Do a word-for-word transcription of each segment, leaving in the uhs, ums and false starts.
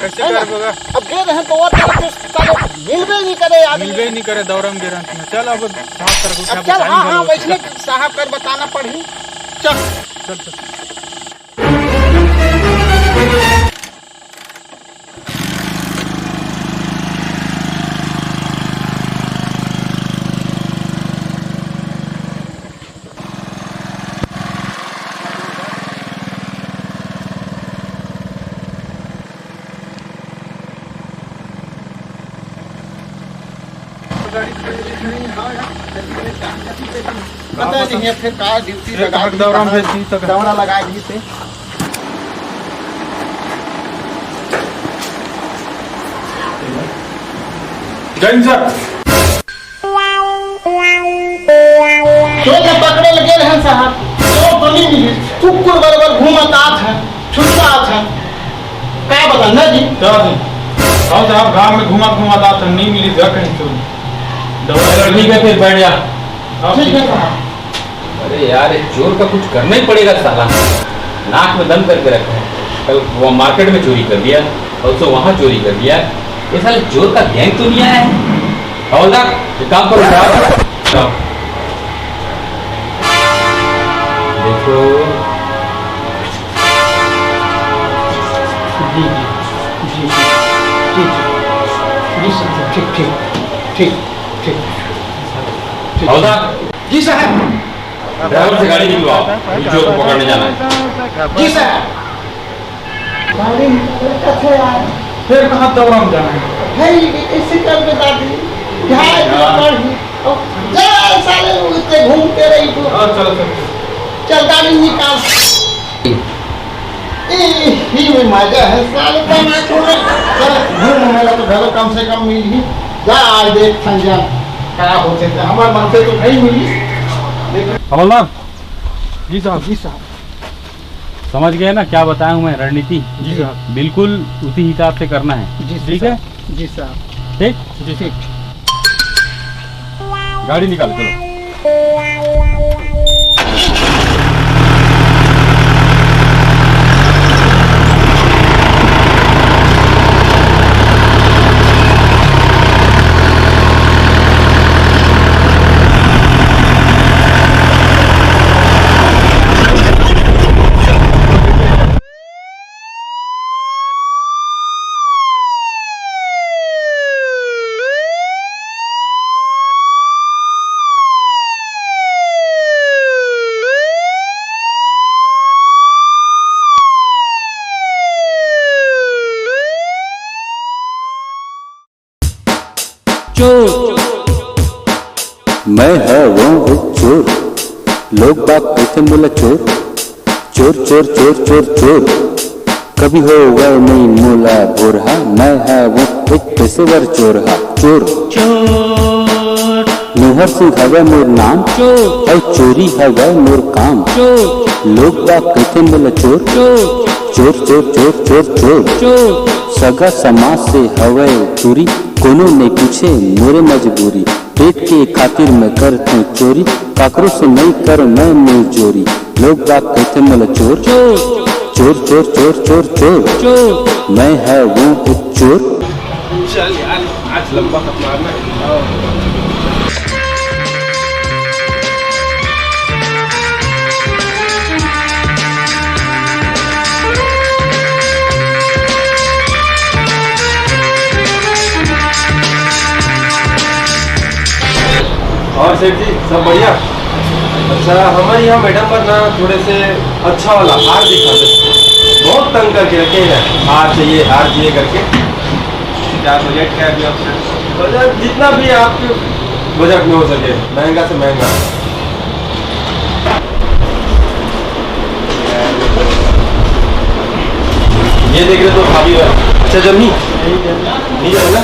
कैसे है ना? करबो गा? अब गे रहेन तो वो तरफ से साले मिलबे नहीं करे आदमी। मिलबे नहीं करे, दौरा में गे रहेन। चल अब साफ कर, अब उठा, चल, हाँ, हाँ, वैसने साहब कर बताना पड़ही। चल। चल, चल। पता नहीं है फिर का ड्यूटी लगा दी, दौरा में कहाँ भेज दी तो दौरा लगा दी थे। जय हिंद सर। चोर ला पकड़े ल गे रहेन साहब, चोर तो नहीं मिलिस, कुकुर बरोबर घूमत आत हे, छुटकात हे। का बता ना जी? का जी? आओ साहब, गांव में घूमत घूमत आत हे, नहीं मिलिस घर कहीं चोर। दवाई ठीक है, फिर बैठ जा। ठीक है साहब। अरे यार, ये चोर का कुछ करना ही पड़ेगा साला। नाक में दम करके रखा है। कल वो मार्केट में चोरी कर दिया, परसों वहाँ चोरी कर दिया। ये साले चोर का गैंग तो नहीं आया है? हवलदार, एक काम करो, जाओ। जाओ। देखो। जी, जी, जी, जी, जी, जी, जी, सर, ठीक, ठीक, ठीक, ठीक, ठीक। हवलदार। जी साहब। ड्राइवर से गाड़ी निकलवाओ, चोर को पकड़ने जाना है। जी सर। गाड़ी निकलता था यार। फिर कहाँ दौरा में जाना है? भाई, ये कैसे कर बता दी? यहाँ इतना बढ़ गई। अब जा साले, वो इतने घूमते रही तो। हाँ, चलो, चलो। चल, गाड़ी निकाल। ए, ही में मजा है, साले का मैं थोड़ा, चल, घूम मेला तो घरों कम से कम मिल ही। जा, आज देख, संजय, क्या हो सकता है? हमारे मन से तो नहीं मिली। लेकिन हवलदार। जी साहब। जी साहब। समझ गए ना क्या बताया हूँ मैं रणनीति? जी साहब। बिल्कुल उसी हिसाब से करना है। जी ठीक है? साहब। जी साहब। ठीक? जी ठीक। गाड़ी निकाल, चलो। चोर। मैं ह वो एक चोर, लोग बाग कहिथे मोला चोर। चोर, चोर, चोर, चोर, चोर। कभी होवय नइ मोला भोरहा, मैं ह वो एक पेशेवर चोर हा। चोर। चोर। नोहर सिंह हवय मोर नाम, चोर। अउ चोरी हवय मोर काम। चोर। लोग बाग कहिथे मोला चोर। चोर। चोर, चोर, चोर, चोर, चोर। चोर। सगा समाज से हवय दूरी, कोनो नइ पूछे मोरे मजबूरी। पेट के खातिर मैं करथों चोरी, काकरो से नइ कर मैं मुंह जोरी। लोग बाग कहिथे मोला चोर। चोर। चोर, चोर, चोर, चोर, चोर। चोर। मैं ह वो एक चोर। चल यार, आज लंबा खत मारना है। और सेठ जी, सब बढ़िया? अच्छा, हमारे यहाँ मैडम बर ना थोड़े से अच्छा वाला हार दिखा दे। बहुत तंग करके रखे हैं, हार चाहिए, हार चाहिए करके। क्या बजट क्या है अभी आपका? बजट जितना भी है आपके बजट में हो सके, महंगा से महंगा। ये देख रहे तो भाभी वाला अच्छा जमी? नहीं है ना?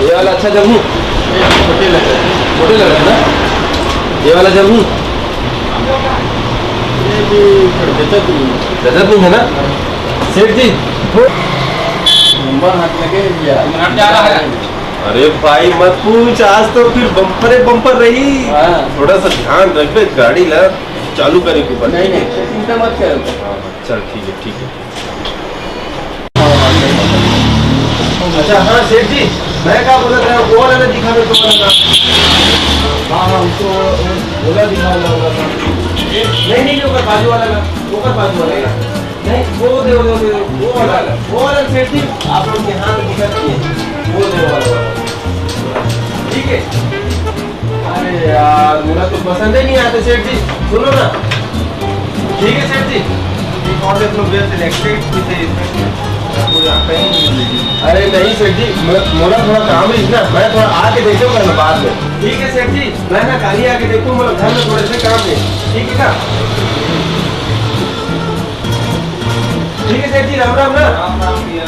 ये वाला अच्छा जमी? छोटे लग रहे हैं। छोटे लग रहे हैं ना? ये वाला जमी? ये भी गजब नहीं है। गजब नहीं है ना? सेठ जी, नंबर हाथ लगे भैया। अरे भाई मत पूछ, आज तो फिर बम्पर बम्पर रही। हाँ। थोड़ा सा ध्यान रख बे, गाड़ी ला चालू करे के ऊपर। नहीं, नहीं, चिंता मत करो। हाँ, हाँ, चल ठीक है, ठीक है, ठीक है। हाँ, हाँ, सही। अच्छा, हाँ सेठ जी, मैं का बोलत रहा, वो वाला ना दिखा दे, तो वाला ना। हाँ, हाँ, उसको वो, वो वाला दिखा, वाला, वाला। ये, नहीं, नहीं, नहीं, ओकर बाजू वाला ना, ओकर बाजू वाला ना। नहीं, वो दे, वो दे, वो वाला, वो वाला सेठ जी, आप लोग के हाथ दिखा दिए, वो दे, वो वाला, वाला। ठीक है। अरे यार, मोला तो पसंद ही नहीं आते सेठ जी। सुनो ना। ठीक है सेठ जी। ये कौन से लोग सिलेक्टेड किसे इसमें? वो यहाँ कहीं नहीं मिलेगी। अरे नहीं सेठ जी, मैं, मोला थोड़ा काम है ना, मैं थोड़ा आके देखूंगा ना बाद में। ठीक है सेठ जी, मैं ना खाली आके देखूँ, मोला घर में थोड़े से काम है। ठीक है ना? ठीक है सेठ जी, राम राम ना। राम राम भैया।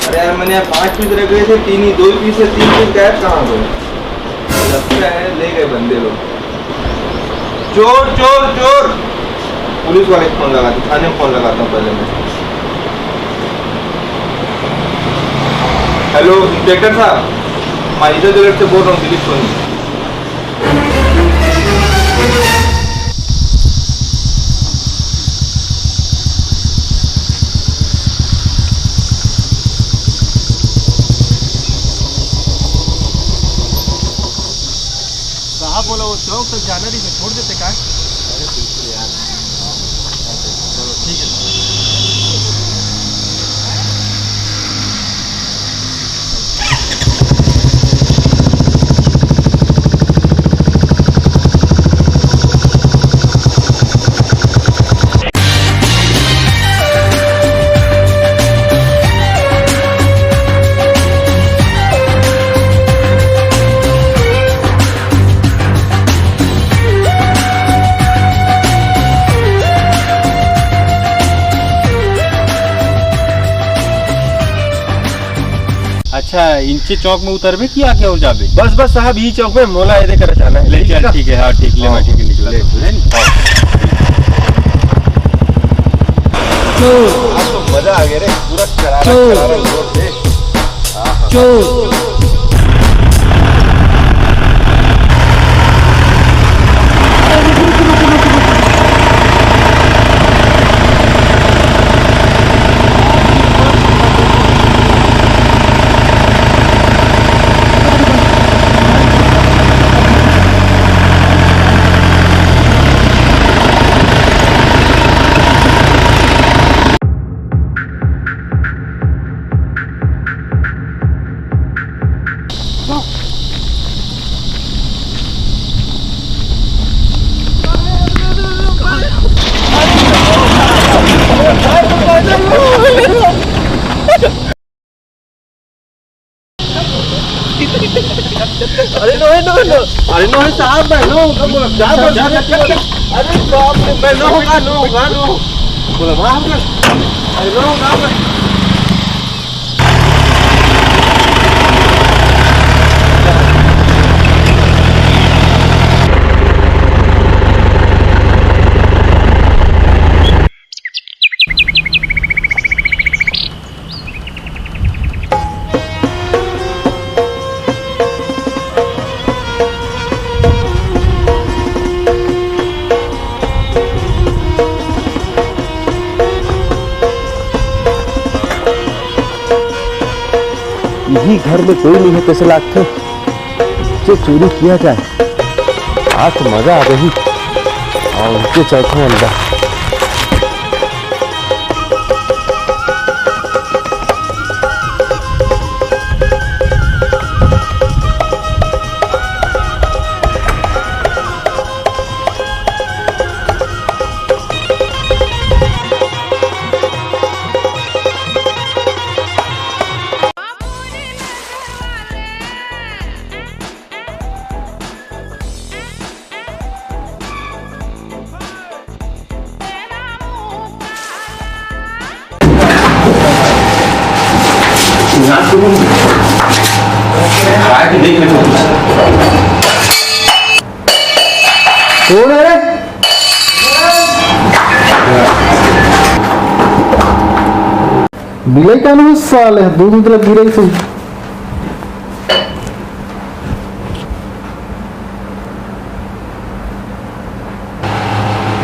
अरे यार, मैंने यहाँ पांच पीस रख रहे थे, तीन ही, दो ही पीस है, तीन पीस गायब कहाँ गए? लगता है ले गए बंदे लोग। चोर, चोर, चोर। पुलिस वाले को फोन लगाते, थाने में फोन लगाता हूँ पहले मैं। हेलो इंस्पेक्टर साहब, मैं इधर उधर से बोल रहा हूँ, दिलीप सोनी। साहब बोला वो चौक तक जाना नहीं, मैं छोड़ देते का? अरे बिल्कुल यार। चलो ठीक है। अच्छा, इंचे चौक में उतरबे कि आगे और जाबे? बस बस साहब, ई चौक में मोला एदे करे जाना है। ले ठीक चल, है? ठीक है, हाँ ठीक, ले मैं हाँ। ठीक है, निकला ले। तो, है नी? हाँ। आज तो मजा आ गया रे, पूरा शरारा शरारा लोग थे। अरे नो, नो, नो। अरे नो, साहब, मैं नो, नो, बोला, क्या बोल रहा है? अरे बाप रे, मैं नो होगा, नो होगा, नो। बोला, वाह, बोला। अरे नो होगा, मैं इही घर में कोई नहीं है, कैसे लागथे? जो चोरी किया जाए, आज तो मजा आ गई। और उनके चौथा अंडा। कौन है रे? बिलाई का नहीं साले, दूध उधर गिरे से।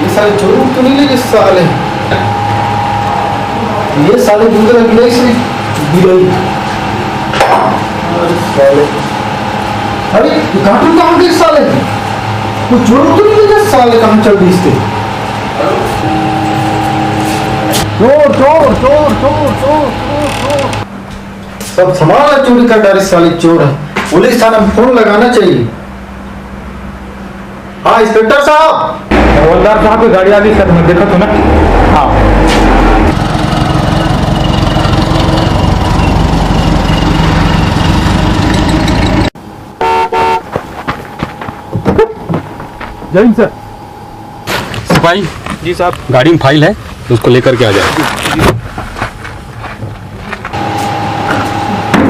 ये साले चोर तो नहीं लेके साले। ये साले दूध रख ले इसे। बिलाई। अरे साले। अरे, ये कार्टून कहाँ गए साले? वो चोर तो नहीं लेके साले, कहाँ चल दिए इसके? चोर, चोर, चोर। सब सामान चोरी कर डाले साले चोर है। पुलिस थाना में फोन लगाना चाहिए। हाँ, इंस्पेक्टर साहब। हवलदार साहब की गाड़ी आ गई सर, मैं देखा तो ना। हाँ। जय हिंद सर। सिपाही। जी साहब। गाड़ी में फाइल है, उसको लेकर के आ जाए।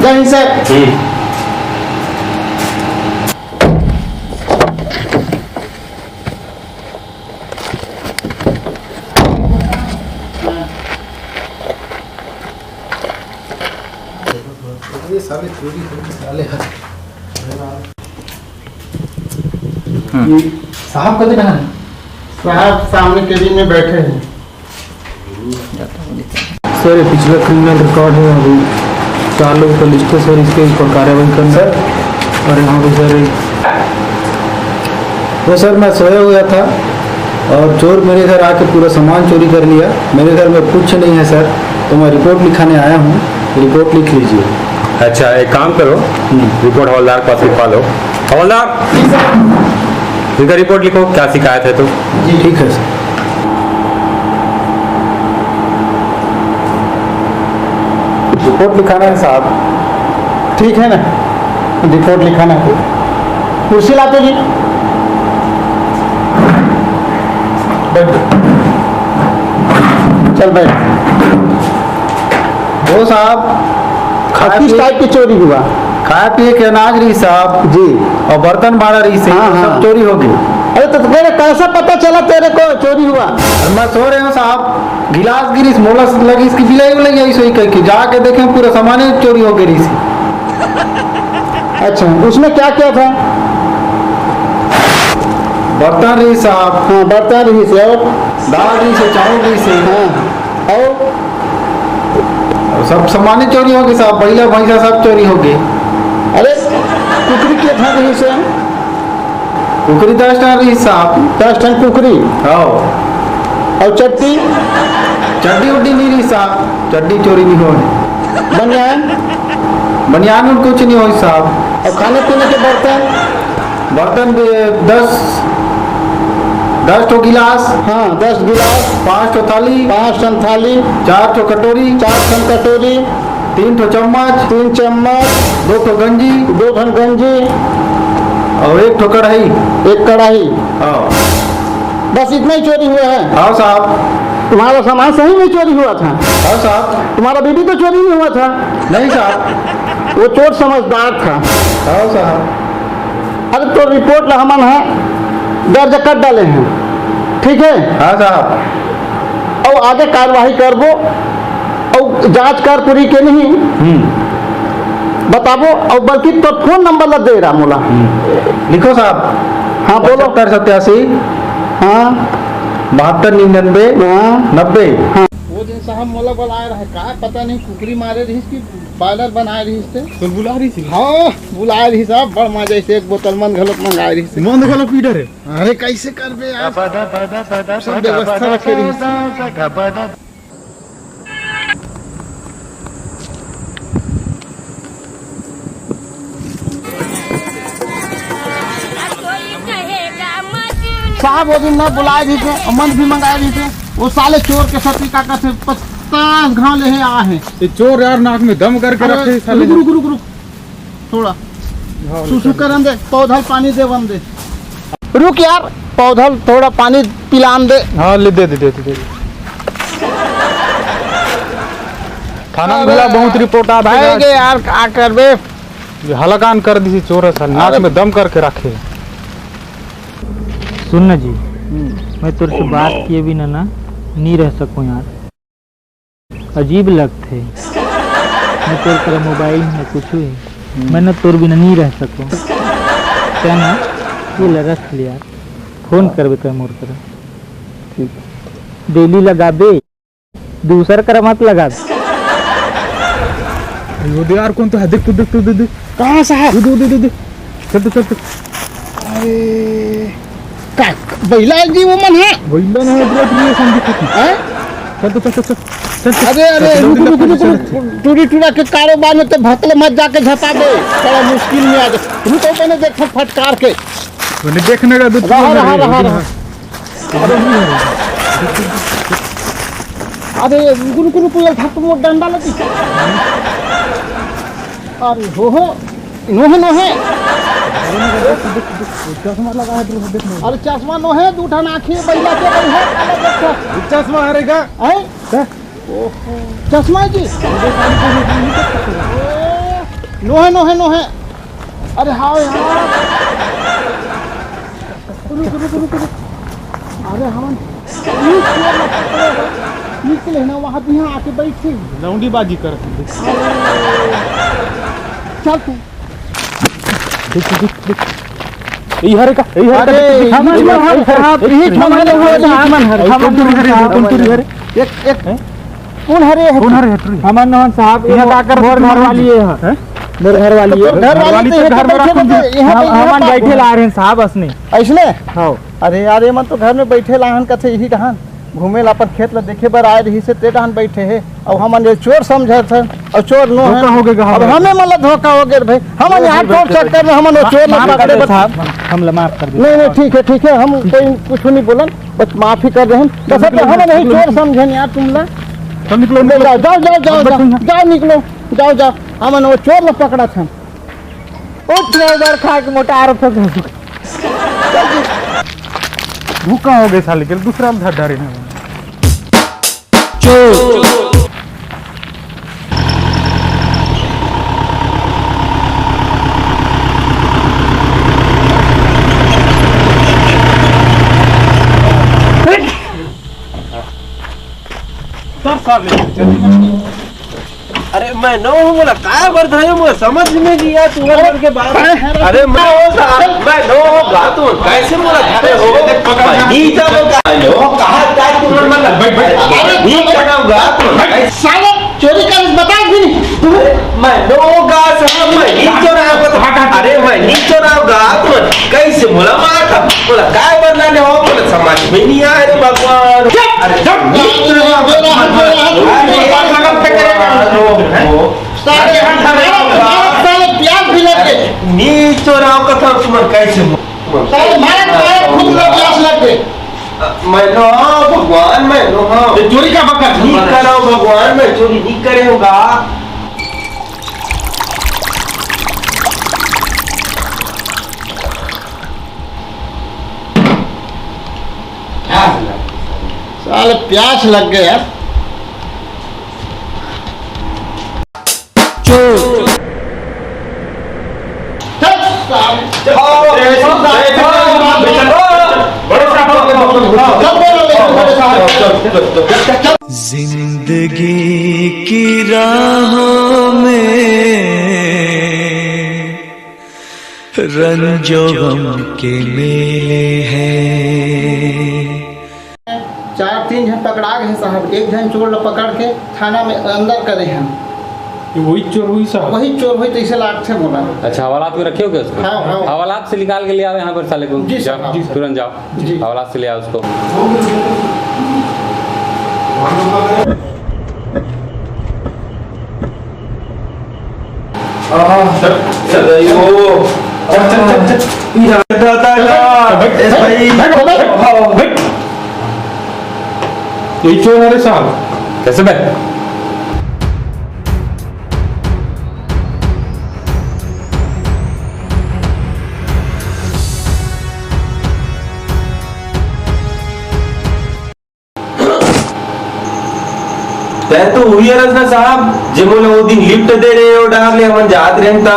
जय हिंद सर। हम्म। ये साले चोरी हो गए, साले। हम्म। ये साहब कदे कहाँ हैं? साहब सामने केबिन में बैठे हैं। सर, ये पिछला क्रिमिनल रिकॉर्ड है, अभी चार लोगों का लिस्ट है सर, इसके ऊपर कार्रवाई करना। सर। और यहाँ पे सर, वो सर, मैं सोया हुआ था और चोर मेरे घर आके पूरा सामान चोरी कर लिया। मेरे घर में कुछ नहीं है सर, तो मैं रिपोर्ट लिखाने आया हूँ, रिपोर्ट लिख लीजिए। अच्छा, एक काम करो, हम्म। रिपोर्ट हवलदार के पास लिखवा लो। हवलदार, इनका रिपोर्ट लिखो, क्या शिकायत है तो। जी, ठीक है सर। रिपोर्ट लिखाना है साहब। ठीक है ना, रिपोर्ट लिखाना है। कुर्सी लाते जी, बैठ। चल बैठ। वो साहब, अब किस टाइप की चोरी हुआ? खाए पिए के अनाज रही साहब। जी। और बर्तन भाड़ा रही से, हाँ, सब हाँ। चोरी हो गई। अरे तो तेरे कैसे पता चला तेरे को चोरी हुआ? अरे मैं सो रहे हूँ साहब, गिलास गिरी, मोला लगी इसकी बिलाई उलाई आई सोई कह के, जाके देखे पूरा सामान ही चोरी हो गई रही सी। अच्छा, उसमें क्या क्या था? बर्तन रही साहब। हाँ, बर्तन रही से और? दाल रही से, चावल रही से। हाँ, और? और सब सामान ही चोरी हो गए साहब, बैला भैंसा सब चोरी हो गए। अरे, कुकरी के था रही से? कुकरी दस टन रही साहब। दस टन कुकरी? हाँ। और चड्डी? चड्डी उड्डी नहीं रही साहब, चड्डी चोरी नहीं हो। बनियान? बनियान में कुछ नहीं हो साहब। और खाने पीने के बर्तन? बर्तन भी दस, दस ठो गिलास। हाँ, दस गिलास। पाँच ठो थाली। पाँच ठन थाली। चार ठो कटोरी। चार ठन कटोरी। तीन ठो चम्मच। तीन चम्मच। दो ठो गंजी। दो ठन गंजी। और एक ठो कढ़ाई। एक कढ़ाई। हाँ। बस इतना ही चोरी हुआ है? हाँ साहब। तुम्हारा सामान सही में चोरी हुआ था? हाँ साहब। तुम्हारा बीबी तो चोरी नहीं हुआ था? नहीं साहब। वो चोर समझदार था। हाँ साहब। अरे तो रिपोर्ट ला हमन ह दर्ज कर डाले हैं, ठीक है? हाँ साहब। और आगे कार्यवाही करबो और जांच कर पूरी के नहीं हम्म। बताबो। और बल्कि तो फोन नंबर ला दे रहा मोला। हम्म। लिखो साहब। हाँ, बोलो। पचहत्तर सत्तासी। हाँ। बहत्तर निन्यानवे। हाँ। नब्बे। हाँ। वो दिन साहब मोला बुलाए रहे, का पता नहीं कुकरी मारे रहिस कि बॉयलर बनाए रहिस ते। तो बुला रही थी। हाँ, बुलाए रहिस साहब, बड़ मजा से एक बोतल मन घलोक मंगाए रहिस ते। मन घलोक पीटर है। अरे कैसे करबे यार? सब व्यवस्था रखे रहिस। साहब, वो दिन मैं बुलाए भी थे, मन भी मंगाए भी थे। वो साले चोर के साथ ही का कहते पचास घाव ले आ है। ये चोर यार नाक में दम करके अरे, रखे साले। रुक, रुक, रुक, रुक। थोड़ा हाँ, सुसु करन दे, पौधा ल पानी देवन दे। रुक यार, पौधा ल थोड़ा पानी पिलान दे। हाँ, ले दे दे दे दे, दे। थाना में अरे, मिला बहुत रिपोर्ट आ भाई भाई। के यार, का करबे? ये हलाकान कर दी चोर है साले, नाक अरे। में दम करके रखे। सुन ना जी, हम्म। मैं तोर से बात किए बिना ना नी रह सकूं यार। अजीब लगथे। मैं तोर करा मोबाइल में कुछ ही, हम्म। मैं ना तोर बिना नी रह सकूं। क्या ना, ये ला रख ले यार, फोन करबे तैं मोर करा। ठीक। डेली लगाबे, दूसर करा मत लगाबे। अयो दे यार, कौन तो है? देख तो, देख तो, देख, देख। कहाँ से है? दे, दे, दे, दे। चल तो, चल तो। अरे, का बइला जी वो मन है? बइला ना है, पूरा पूरा संदीप है। हैं? चल तो, चल, चल, चल। चल, चल। अरे, अरे, चल, रुक, चल, रुक, चल, रुक, चल, रुक। चल। टूरी टूरा के कारोबार में तो भतल मत जाके झपा दे। बड़ा मुश्किल में आ जा। रुको, मैंने देखो फटकार के। मैंने देखने का दो रहा, रहा, रहा, रहा। अरे, अरे, रुको, रुको, रुको, ये धक मोर डंडा लगी। अरे, हो, हो, नोहे, नोहे। चश्मा लगा है, देख, देख, देख। अरे, चश्मा नोहे, दू ठन आँखी बइला के बइला, काला देखत। चश्मा हरे का? हैं? हैं? ओहो, चश्मा है जी? नोहे, नोहे, नोहे। अरे, हाँ यार। रुक, रुक, रुक, रुक। अरे, हमन निकले ना, वहाँ भी यहाँ आके बैठे। लौंडीबाजी कर। अरे, चल तू। देख, देख, देख। यही हरे का, यही हरे का, अरे, देख, देख, हमन यही हरे, साहब, यही यही हरे, हमन हरे, हमन हरे, हमन हरे। एक, एक, हैं? कौन हरे है? कौन हरे है, टुरी? हमन नोहन साहब, यहाँ ये का कर मोर तू घर वाली है। हैं? मोर घर वाली तो है। घर वाली तो तो यहाँ घर में बैठे रखूंगी। बैठे, यहाँ हम, पे, यहाँ हमन पे। बैठे ला रहे हैं साहब, असने। ऐसने? हाँ। अरे यार, ये मन तो घर में बैठे ला हन, कथे यही डहान घूमे ला, अपन खेत ला देखे बर आए रही से, ते डहान बैठे है। अब हमन ये चोर समझत हन, और चोर नो है। धोखा हो गया अब हमारे। हमें मतलब धोखा हो गया भाई, हमन यहाँ चोर चक्कर में हमन वो चोर ला माफ कर पकड़े दे बर। साहब, हम ला माफ कर दे। नहीं, नहीं, ठीक है, ठीक है, हम कोई कुछ नहीं बोलन, बस माफी कर दे हम। बस अब हम नहीं चोर समझन यार तुम ला। चल निकलो, ले निकलो। जाओ, जाओ, जाओ, जाओ, अब जाओ, बैठो यहाँ। जाओ, निकलो, जाओ, जाओ, हमन वो चोर ला पकड़त हन। ओ ड्राइवर खा के मोटार हो गए। धोखा हो गए साले के, दूसरा में धर डारे हैं। चोर। सब साले। अरे मैं नो हूँ, मोला काय बर धरे, मोला समझ में नहीं आया तुम्हारे मन के बात। अरे मैं हो गा, मैं नो हूँ गा, तुम कैसे मोला धरे हो? मैं नहीं जाऊँ गा। हेलो, कहाँ का तुम मन बैठ, बैठ। अरे नहीं जाऊँ गा तुम। बैठ। साला चोरी कर बता भी नहीं। मैं नो हूँ गा साहब, मैं नहीं चोराऊँ गा। अरे मैं नहीं चोराऊँ गा तुम। कैसे मोला मारत हव? मोला काय बदला ले हो? मोला समझ में नहीं आया रे भगवान। चुप! अरे, चुप! नहीं तो अरे, साले, साले, साले, प्याज भी लग गए। नहीं चोराऊँ गा तुम, कैसे मो-, साले, मारे, मारे, खुद लो, प्याज लग गए। मैं नो हूँ भगवान, मैं नो हूँ। ये चोरी का बकत है। नहीं करो भगवान, मैं चोरी नहीं करूँगा। साले प्यास लग गया। चोर। चल साले। बड़े साहब। जिंदगी की राहों में रंजो गम के मेले हैं। चार तीन झन पकड़ा गए हैं साहब, एक झन चोर ला पकड़ के थाना में अंदर करे हैं। ये वही चोर हुई साहब? वही चोर हुई, तो इसे लागथे बोला। अच्छा, हवालात में रखे हो क्या उसको? हाँ, हाँ। हवालात से निकाल के ले आओ यहाँ पर साले को। जी सर, जाओ, हाँ, सर। तुरंत जाओ। जी। हवालात से ले आओ उसको। चल, चल, चल, चल, चल, चल। दादा का, बैठ, एस बैठ, भाई। बैठ, बैठ, बैठ। यही चोर है रे साहब। कैसे बे? तै तो उही हरस ना साहब, जे मोला वो दिन lift दे रहे हो, डार ले हमन जात रहेन ता।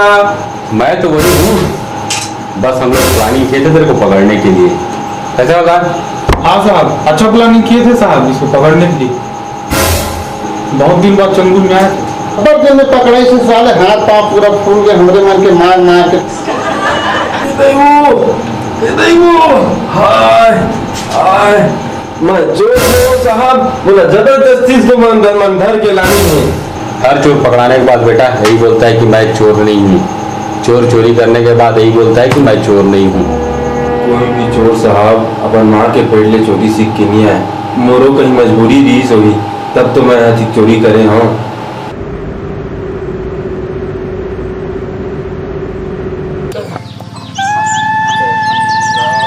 मैं तो वही हूँ, बस हम लोग planning किए थे तेरे को पकड़ने के लिए। कैसे होगा? हाँ साहब, अच्छा प्लानिंग किए थे साहब, इसको पकड़ने के लिए। बहुत दिन बाद चंगुल में आए। बहुत दिन में पकड़े से साले हाथ पाँव पूरा फूल गए हमरे मन के मार मार के। ए दइवो, ए दइवो, हाय, हाय, मैं चोर नोहूं साहब, मोला जबरदस्ती से मन धर, मन धर के लानी है। हर चोर पकड़ाने के बाद बेटा यही बोलता है कि मैं चोर नहीं हूँ। चोर चोरी करने के बाद यही बोलता है कि मैं चोर नहीं हूँ। कोई भी चोर साहब अपन माँ के पेट ले चोरी सीख के नहीं आए। मोरो कहीं मजबूरी रहीस होही, तब तो मैं आज चोरी करे हूँ।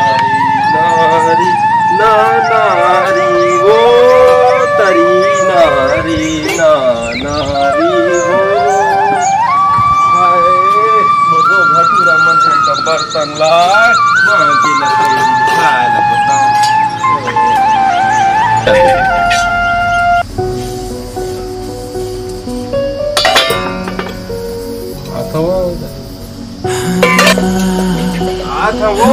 नारी, नारी, ना नारी, वो तरी नारी, ना नारी, वो। हाय, मोरो भटूरा मन के बर्तन ला, मांगे ला कहीं खाए ला बताओ। अथवा आत हवो।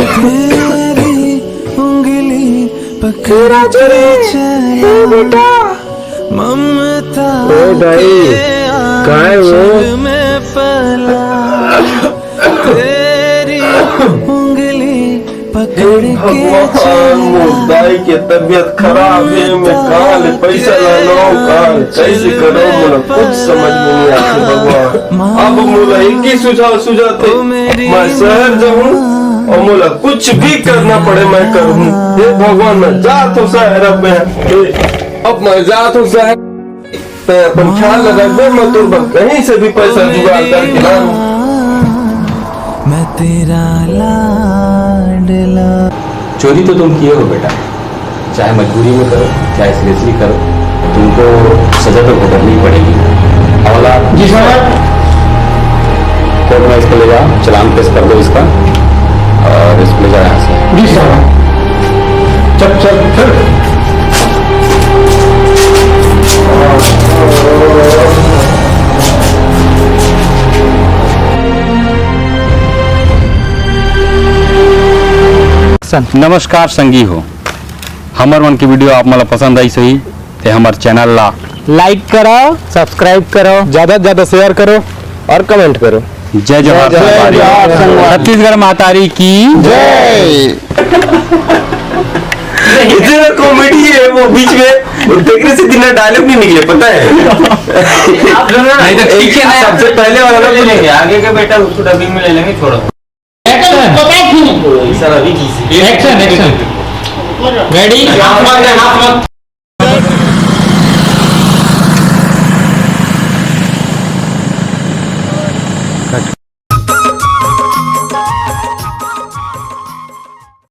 तेरी उंगली पकड़ के चला, ए बेटा। ममता ओ दाई, के काय वो? आंचल में पला। तेरी उंगली पकड़ के भगवान, मोर दाई के तबीयत खराब हे, मैं कहाँ ले पैसा लानों, कहाँ ले कैसे करों, मोला कुछ समझ में नहीं आते भगवान। अब मोला एक ही सुझाव सुझाते, मैं शहर जाऊँ और मोला कुछ भी करना पड़े मैं करूँ। हे भगवान, मैं जात हूँ शहर, अब मैं, अब मैं जात हूँ शहर। तैं अपन ख्याल रखबे, मैं तोर बर कहीं से भी पैसा जुगाड़ करके लाऊं। मैं तेरा लाडला। चोरी तो तुम किए हो बेटा, चाहे मजबूरी में करो, चाहे seriously करो, तुमको सजा तो भुगतनी पड़ेगी। हवलदार जी साहब। कोर्ट में इसको ले जाओ, चालान पेश कर दो इसका और इसको ले जाओ यहाँ से। जी साहब। चल, चल, चल। नमस्कार संगी हो, हमर मन के video आप मन ला पसंद आइस होही, ते हमर channel ला like करो, subscribe करो, ज्यादा से ज्यादा share करो और comment करो। जय जोहार जय संगवारी। जोहार संगवारी। छत्तीसगढ़ महतारी की जय। इतना comedy है वो बीच में, वो देखने से दिन dialogue नहीं निकले, पता है? आप दोनों नहीं तो ठीक है ना, सबसे पहले वाला ले लेंगे, आगे का बेटा उसको dubbing में ले लेंगे, छोड़ो। Action। पता क्यों? सर अभी की action, action। Ready? हाथ मत दे, हाथ मत।